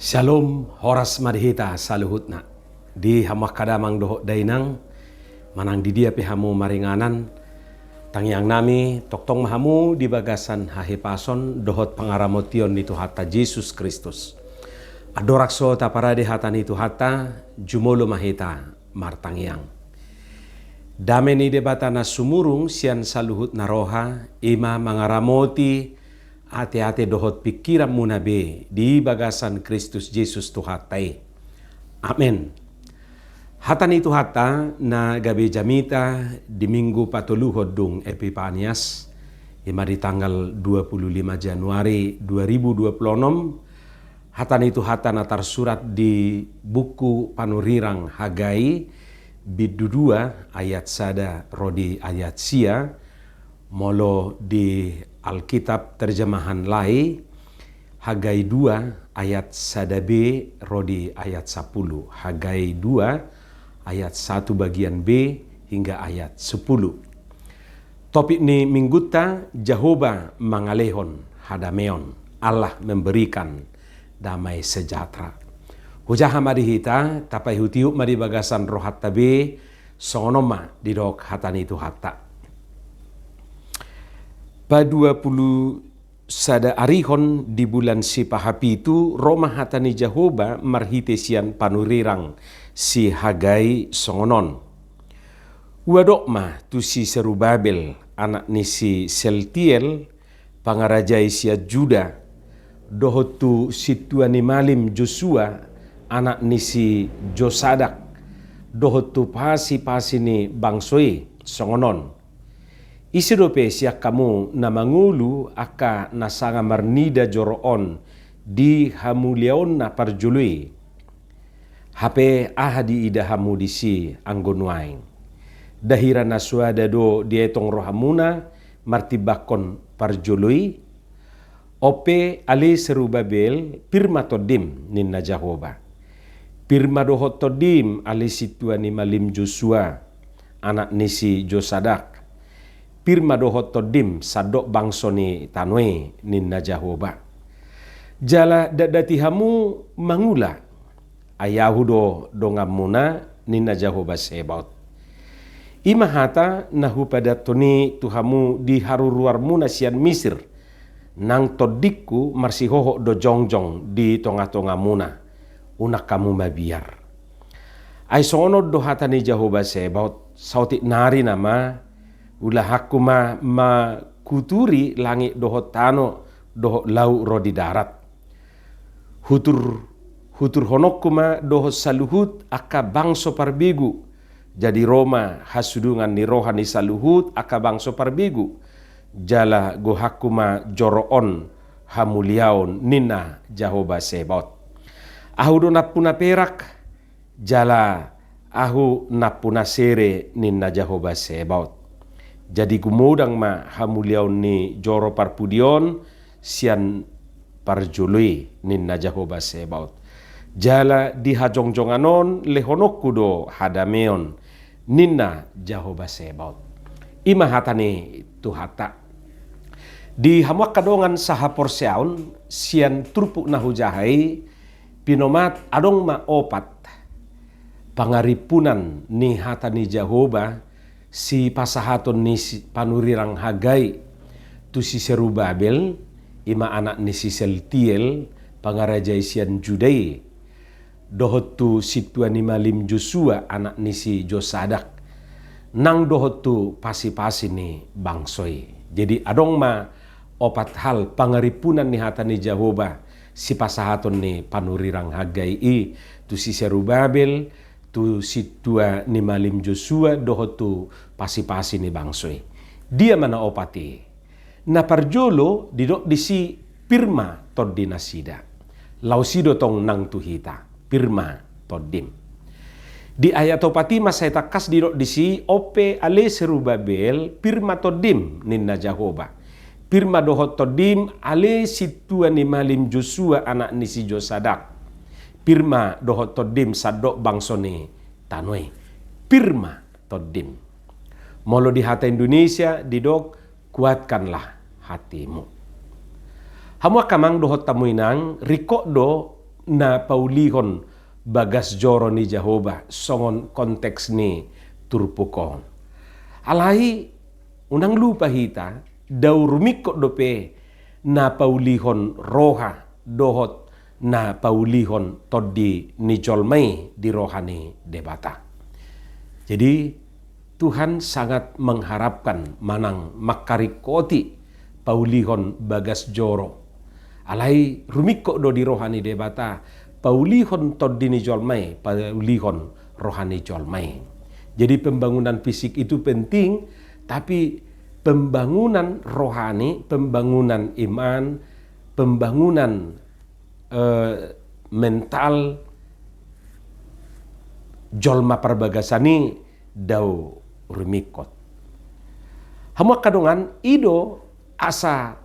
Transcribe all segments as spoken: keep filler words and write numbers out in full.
Syalom, horas ma di hita saluhutna. Di hamu angka damang dohot dainang, manang di dia pe hamu maringanan, tangiang nami, tongtong ma hamu di bagasan hahipason dohot pangaramotion ni Tuhanta Jesus Kristus. Andorang so taparade hata ni Tuhanta, jumolo ma hita martangiang. Dame ni Debata na sumurung sian saluhutna roha, i ma mangaramoti ateate dohot pingkiranmuna be di bagasan Kristus Jesus Tuhanta i. Amen. Hata ni Tuhanta na gabe jamita di minggu patoluhon dung Epipanias, i ma di tanggal dua puluh lima Januari dua ribu dua puluh enam, hata ni Tuhanta na tarsurat di buku Panurirang Hagai, bindu dua ayat sada ro di ayat sia, molo di Alkitab terjemahan Lae, Hagai dua ayat sada B ro di ayat sapuluh. Hagai dua ayat satu bagian B hingga ayat sepuluh. Topik ni minggunta, Jahowa mangalehon hadameon, Allah memberikan damai sejahtera. Hujaha ma di hita, tapaihut-ihut ma di bagasan rohanta be, songon on ma didok hata ni Tuhanta. Padua puluh sada arihon di bulan sipahapitu, ro ma hata ni Jahowa marhite sian panurirang si Hagai songon on. Uadok ma tu si Serubabel, anak ni si Seltiel, pangarajai sian Juda, dohot tu sintua ni malim Josua, anak ni si Josadak, dohot tu pasi-pasi ni bangso i, songon on. Ise dope sian hamu na mangolu angka na sanga marnida joro on di hamuliaonna parjolo i? Hape aha diida hamu disi anggo nuaeng? Nda hira na soada do dietong rohamuna martimbangkon parjolo i? On pe ale Serubabel, pir ma tondim, ninna Jahowa. Pir ma dohot tondim ale sintua ni malim Josua, anak ni si Josadak. Pir ma dohot tondim sandok bangso ni tano i, ninna Jahowa. Jala datdati hamu mangula, ai Ahu do donganmuna, ninna Jahowa Sebaot. I ma hata na hupadathon i tu hamu di haruruarmuna sian Misir, nang tondingku marsihohot do jongjong di tonga-tongamuna, unang hamu mabiar. Ai songon on do hata ni Jahowa Sebaot, saotik nari nama, ulahanku ma mangkuturi langit dohot tano dohot laut ro di darat. Hutur, huturhononku ma dohot saluhut angka bangso parbegu, jadi ro ma hasudungan ni roha ni saluhut angka bangso parbegu, jala gohanku ma joro on hamuliaon, ninna Jahowa Sebaot. Ahu do nampuna perak, jala Ahu nampuna sere, ninna Jahowa Sebaot. Jadi gumodang ma hamuliaon ni joro parpudi on sian parjolo i, ninna Jahowa Sebaot. Jala di hajongjongan on lehononku do hadameon, ninna Jahowa Sebaot. I ma hata ni Tuhanta. Di hamu angka dongan sahaporseaon, sian turpuk na hujaha i, pinomat adong ma opat pangarimpunan ni hata ni Jahowa sipasahaton ni si, panurirang Hagai tu si Serubabel, i ma anak ni si Seltiel, pangarajai sian Juda i, dohot tu sintua ni malim Josua, anak ni si Josadak, nang dohot tu pasi-pasi ni bangso i. Jadi adong ma opat hal pangarimpunan ni hata ni Jahowa sipasahaton ni panurirang Hagai i tu si Serubabel, tu sintua ni malim Josua, dohot tu pasi-pasi ni bangso i. Dia ma na opat i? Na parjolo didok disi, pir ma tondi nasida. Laos i do tong nang tu hita, pir ma tondim. Di ayat opat i mansai tangkas didok disi, on pe ale Serubabel, pir ma tondim, ninna Jahowa. Pir ma dohot tondim ale sintua ni malim Josua anak ni si Josadak. Pir ma dohot tondim sandok bangso ni tano i. Pir ma tondim. Molo di hata Indonesia didok, kuatkanlah hatimu. Hamu angka amang dohot hamu inang, ringkot do na paulihon bagas joro ni Jahowa, songon konteks ni turpuk on. Alai unang lupa hita, dao rumingkot dope na paulihon roha dohot na paulihon tondi ni jolma i di roha ni Debata. Jadi, Tuhan sangat mengharapkan manang mangkaringkoti paulihon bagas joro. Alai rumingkot do di roha ni Debata, paulihon tondi ni jolma i, paulihon roha ni jolma i. Jadi pembangunan fisik itu penting, tapi pembangunan rohani, pembangunan iman, pembangunan, eh, mental jolma parbagasan i dao rumingkot. Hamu angka dongan, i do asa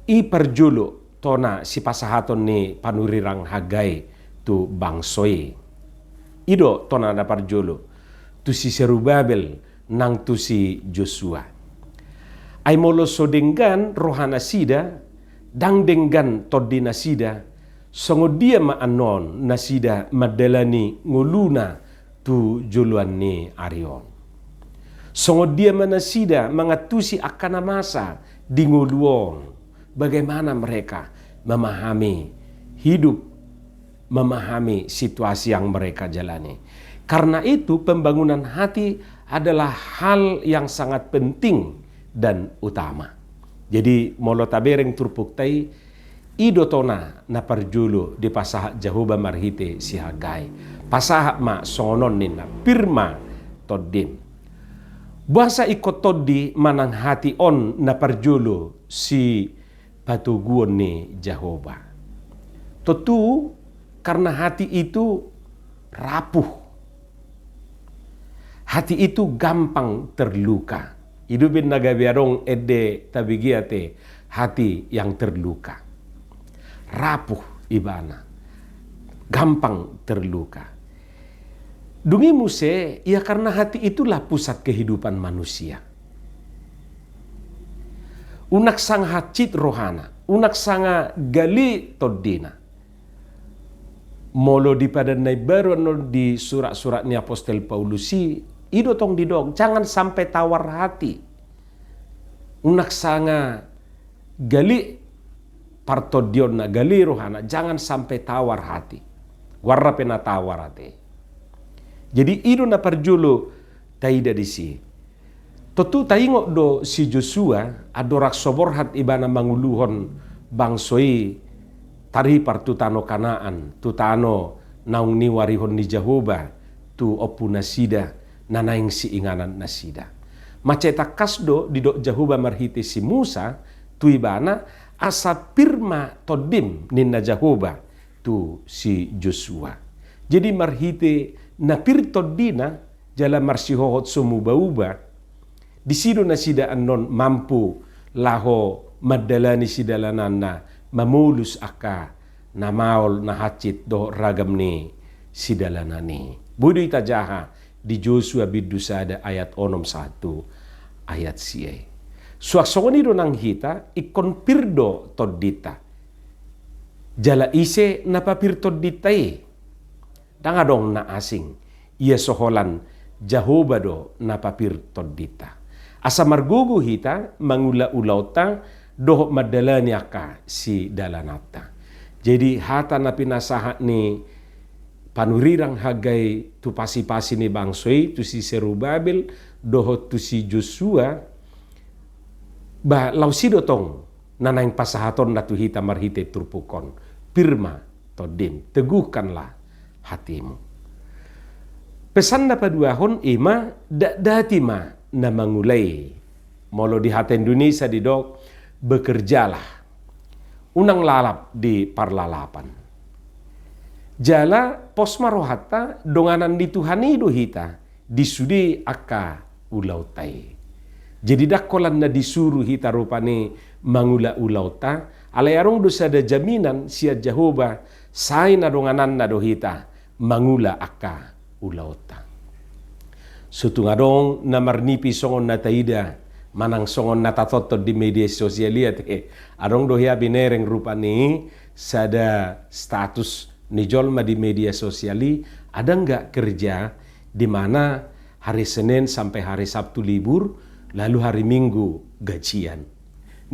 i parjolo tona sipasahaton ni panurirang Haggai tu bangso i. I do tona na parjolo, tu si Serubabel nang tu si Josua. Ai molo so denggan rohanasida, ndang denggan tondinasida, songon dia ma annon nasida mandalani ngoluna tu joloan ni ari on? Songon dia ma nasida mangantusi angka na masa di ngolu on? Bagaimana mereka memahami hidup, memahami situasi yang mereka jalani? Karena itu, pembangunan hati adalah hal yang sangat penting dan utama. Jadi, molo tabereng turpukta i, i do tona na parjolo dipasahat Jahowa marhite si Haggai. Pasahat ma songon on ninna, pir ma tondim. Boasa ingkon tondi manang hati on na parjolo sipatoguon ni Jahowa? Tontu karena hati itu rapuh. Hati itu gampang terluka. I do umbahen na gabe adong ende tabege ate hati yang terluka. Rapuh ibana. Gampang terluka. Dung i muse, ya karena hati itulah pusat kehidupan manusia. Unang sanga hansit rohana, unang sanga gale tondina. Molo di Padan na Imbaru annon di surat-surat ni Apostel Paulus i, i do tong didok, jangan sampai tawar hati. Unang sanga gale partondionna, gale rohana, jangan sampai tawar hati. Goarna pe na tawar ate. Jadi i do na parjolo taida disi. Tontu taingot do si Josua, andorang so borhat ibana manguluhon bangso i taripar tu tano Kanaan, tu tano naung niuarihon ni Jahowa tu ompunasida, na naeng siinganan nasida. Mansai tangkas do didok Jahowa marhite si Musa tu ibana, asa pir ma tondim ninna Jahowa tu si Josua. Jadi marhite na pir tondina jala marsihohot so muba-uba, disi do nasida annon mampu laho mandalani sidalananna, mamolus angka na maol na hansit dohot ragam ni sidalanan i. Boi do itajaha di Josua bindu sada ayat onom sahat tu ayat sia i. Suang songon i do nang hita, ingkon pir do tondinta. Jala ise na papir tondinta i? Ndang adong na asing, ia so holan Jahowa do na papir tondinta. Asa margogo hita mangula ulaonta dohot mandalani angka sidalananta. Jadi hata na pinasahat ni panurirang Haggai tu pasi-pasi ni bangso i, tu si Serubabel dohot tu si Josua, ba laos i do tong na naeng pasahatonna tu hita marhite turpuk on. Pir ma tondim, teguhkanlah hatimu. Pesan na paduahon i ma, dakdati ma na mangula i. Molo di hata Indonesia didok, bekerjalah. Unang lalap di parlalapan. Jala pos ma rohanta, donganan ni Tuhan i do hita di sude angka ulaonta i. Jadi ndang holan na disuru hita rupani mangula ulaonta, alai adong do sada jaminan sian Jahowa, sai na dongananna do hita mangula angka ulaonta. So tung adong na marnipi songon na taida, manang songon na tatonton di media sosial i ate, adong do hea binereng rupani sada status ni jolma di media sosial i, ada nggak kerja di mana hari Senin sampai hari Sabtu libur, lalu hari Minggu gajian.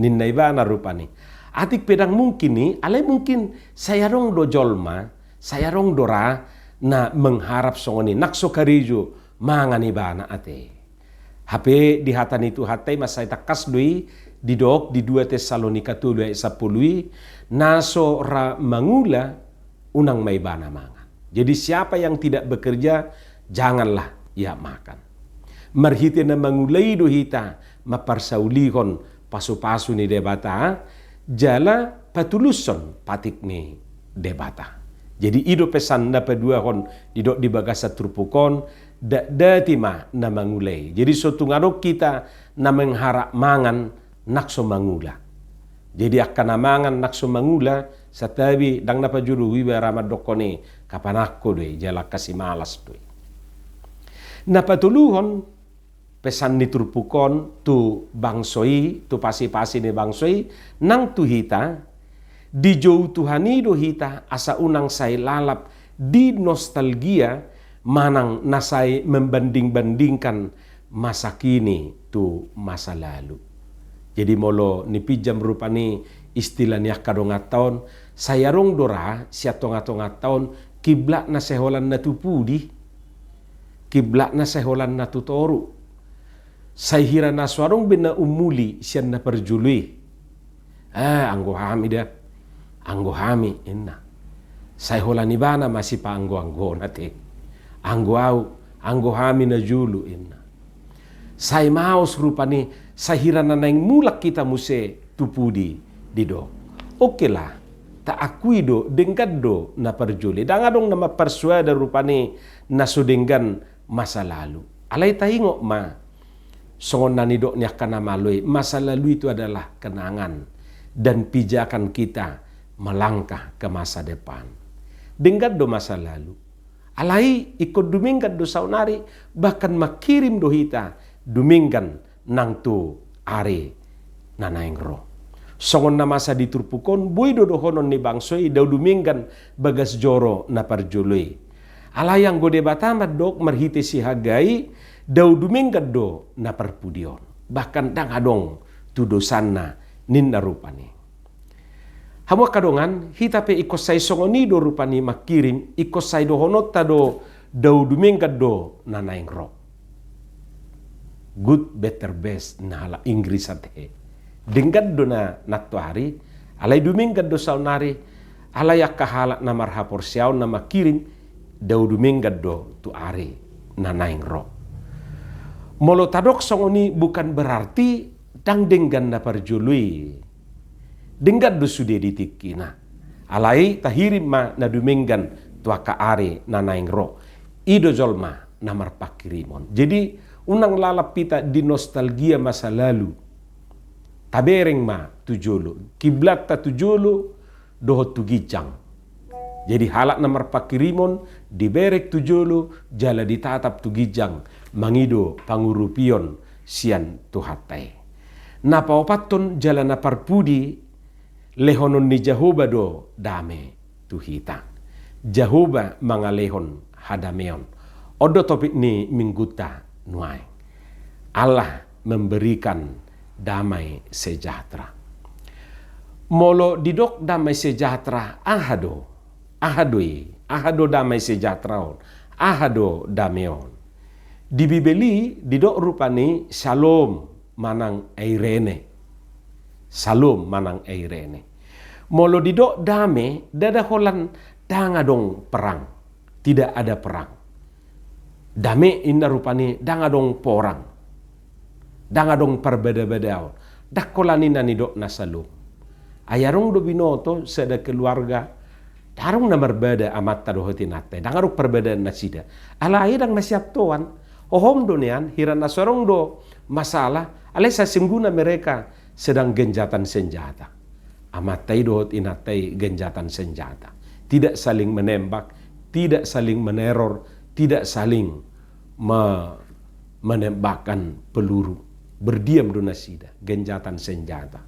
Ninna ibana rupani. Atik pe ndang mungkin i, alai mungkin sai adong do jolma, sai adong do ra na mengharap songon i, nang so karejo mangan ibana ate. Hape di hata ni Tuhanta i mansai tangkas do i didok di dua Tessalonika tolu ayat sampulu i, na so ra mangula unang ma ibana mangan. Jadi siapa yang tidak bekerja, janganlah ia makan. Marhite na mangula i do hita mamparsaulihon pasupasu ni Debata, jala patulushon patik ni Debata. Jadi i do pesan na paduahon didok di bagasan turpuk on, dakdanak i ma na mangula i. Jadi so tung adong hita na mengharap mangan nang so mangula. Jadi angka na mangan nang so mangula, santabi ndang na pajolo huiba ra mandokkon i, kapanangko do i, jala angka simalas do i. Na patoluhon, pesan ni turpuk on tu bangso i, tu pasipasi ni bangso i, nang tu hita, dijou Tuhan i do hita asa unang sai lalap di nostalgia manang na sai membanding-bandingkan masa kini tu masa lalu. Jadi molo nipinjam rupani istilah ni angka donganta on, sai adong do ra sian tonga-tonganta on kiblatna sai holan na tu pudi, kiblatna sai holan na tu toru. Sai hira na so adong be na umuli sian na parjolo i. Eh, anggo hami da, anggo hami, inna. Sai holan ibana ma sipaanggo-anggona te. Anggo au, anggo hami na jolo, inna. Sai maos rupani, sai hira na naeng mulak hita muse tu pudi didok. Oke lah, taakui do, denggan do na parjolo i. Ndang adong na mamparsoada rupani na so denggan masa lalu. Alai taingot ma, songon na nidok ni angka na malo i, masa lalu itu adalah kenangan dan pijakan kita melangkah ke masa depan. Denggan do masa lalu. Alai ingkon dumenggan do saonari, bahkan mangkirim do hita dumenggan nang tu ari na naeng ro. Songon na masa di turpuk on, boi do dohonon ni bangso i, dao dumenggan bagas joro na parjolo i. Alai anggo Debata mandok marhite si Hagai, dao dumenggan do na parpudi on. Bahkan ndang adong tu dosanna, ninna rupani. Hamu angka dongan, hita pe ingkon sai songon i do rupani mangkirim, ingkon sai dohononta do dao dumenggan do na naeng ro. Good, better, best, na halak Inggris ate. Denggan do na nantoari, alai dumenggan do saonari, alai angka halak na marhaporseaon na mangkirim, dao dumenggan do tu ari na naeng ro. Molo tadok songon i bukan berarti ndang denggan na parjolo i. Denggan do sude di tingkina. Alai tahirim ma na dumenggan tu angka ari na naeng ro. I do jolma na marpangkirimon. Jadi unang lalap hita di nostalgia masa lalu. Tabereng ma tu jolo. Kiblatta tu jolo dohot tu ginjang. Jadi halak na marpangkirimon dibereng tu jolo jala ditatap tu ginjang mangido pangurupion sian Tuhanta i. Na paopathon jala na parpudi, lehonon ni Jahowa do dame tu hita. Jahowa mangalehon hadameon. On do topik ni minggunta nuaeng. Allah memberikan damai sejahtera. Molo didok damai sejahtera, aha do? Aha do i? Aha do damai sejahtera on? Aha do dame on? Di Bibel i didok rupani shalom manang eirene. Shalom manang eirene. Molo didok dame, ndada holan ndang adong perang. Tidak ada perang. Dame inna rupani ndang adong porang. Ndang adong parbada-badaon. Ndang holan i na nidok na shalom. Ai adong do binoto sada keluarga, ndang adong na marbada amanta dohot inanta i, ndang adong parbadaan nasida. Alai ndang na siantoan, hohom do nian, hira na so adong do masalah, alai sesungguhna mereka sedang gencatan senjata. Amanta i dohot inanta i gencatan senjata. Tidak saling menembak, tidak saling meneror, tidak saling me-, menembakkan peluru. Berdiam do nasida, gencatan senjata.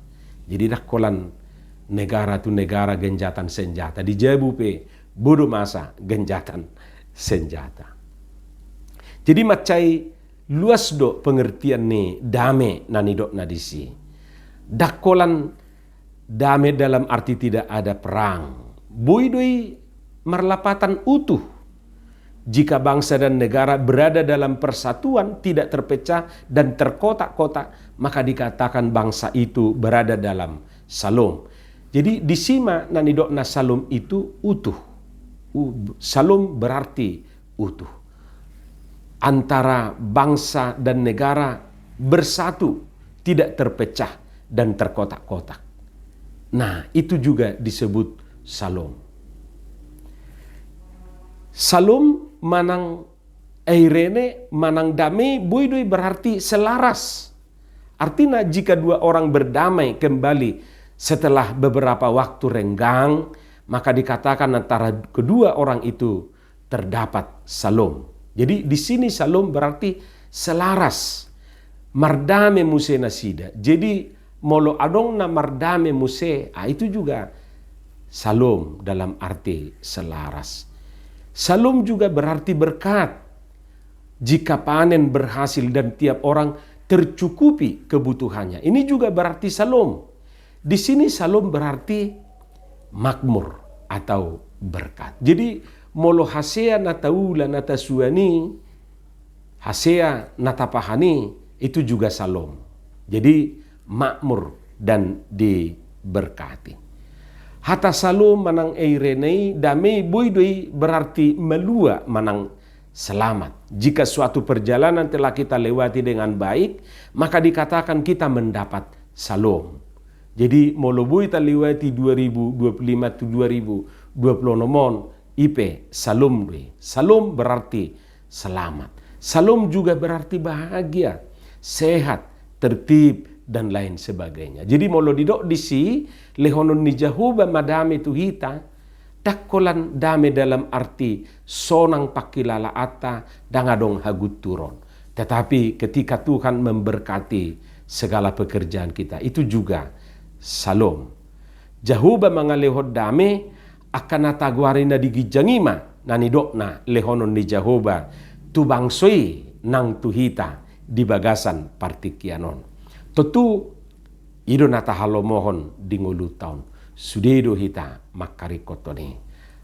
Jadi ndang holan negara tu negara genjatan senjata. Di jabu pe bodo masa genjatan senjata. Jadi mansai luas do pengertian ni dame na nidokna disi. Ndang holan dame dalam arti tidak ada perang. Boi do i marlapatan utuh. Jika bangsa dan negara berada dalam persatuan, tidak terpecah dan terkotak-kotak, maka dikatakan bangsa itu berada dalam salom. Jadi disi ma na nidokna salom itu utuh. U-, salom berarti utuh. Antara bangsa dan negara bersatu, tidak terpecah dan terkotak-kotak. Nah, itu juga disebut salom. Salom manang eirene manang dame boi do i berarti selaras. Artinya, jika dua orang berdamai kembali setelah beberapa waktu renggang, maka dikatakan antara kedua orang itu terdapat salom. Jadi di sini salom berarti selaras. Mardame muse nasida. Jadi molo adong na mardame muse, ah, itu juga salom dalam arti selaras. Salom juga berarti berkat. Jika panen berhasil dan tiap orang tercukupi kebutuhannya, ini juga berarti salom. Di sini salom berarti makmur atau berkat. Jadi molo hasea na taula na tasuan i, hasea na tapahan i, itu juga salom. Jadi makmur dan diberkati. Hata salom manang eirene i, dame i boi do i berarti malua manang selamat. Jika suatu perjalanan telah kita lewati dengan baik, maka dikatakan kita mendapat salom. Jadi molo boi talewati dua ribu dua puluh lima tu dua ribu dua puluh enam on, i pe salom do i. Salom berarti selamat. Salom juga berarti bahagia, sehat, tertib, dan lain sebagainya. Jadi molo didok disi, lehonon ni Jahowa ma dame tu hita, ndang holan dame dalam arti sonang pangkilalaanta, ndang adong hagunturon. Tetapi ketika Tuhan memberkati segala pekerjaan kita, itu juga salom. Jahowa mangalehon dame, angka na tagoari na di ginjang i ma na nidokna lehonon ni Jahowa tu bangso i nang tu hita di bagasan partingkian on. Tontu i do na tahalomohon di ngolunta on. Sude do hita mangkaringkothon i.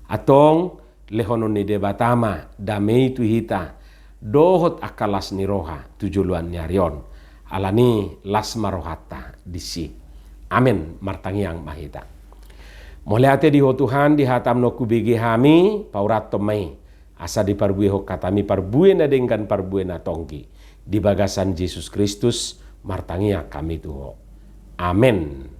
Antong lehonon ni Debata ma dame i tu hita dohot angka las ni roha tu joloan ni ari on. Alani las ma rohanta disi. Amen. Martangiang ma hita. Mauliate di Ho Tuhan, di hataM na hubege hami, paurathon ma i asa diparbuehon hataMi parbue na denggan, parbue na tonggi, di bagasan Jesus Kristus martangiang hami tu Ho. Amen.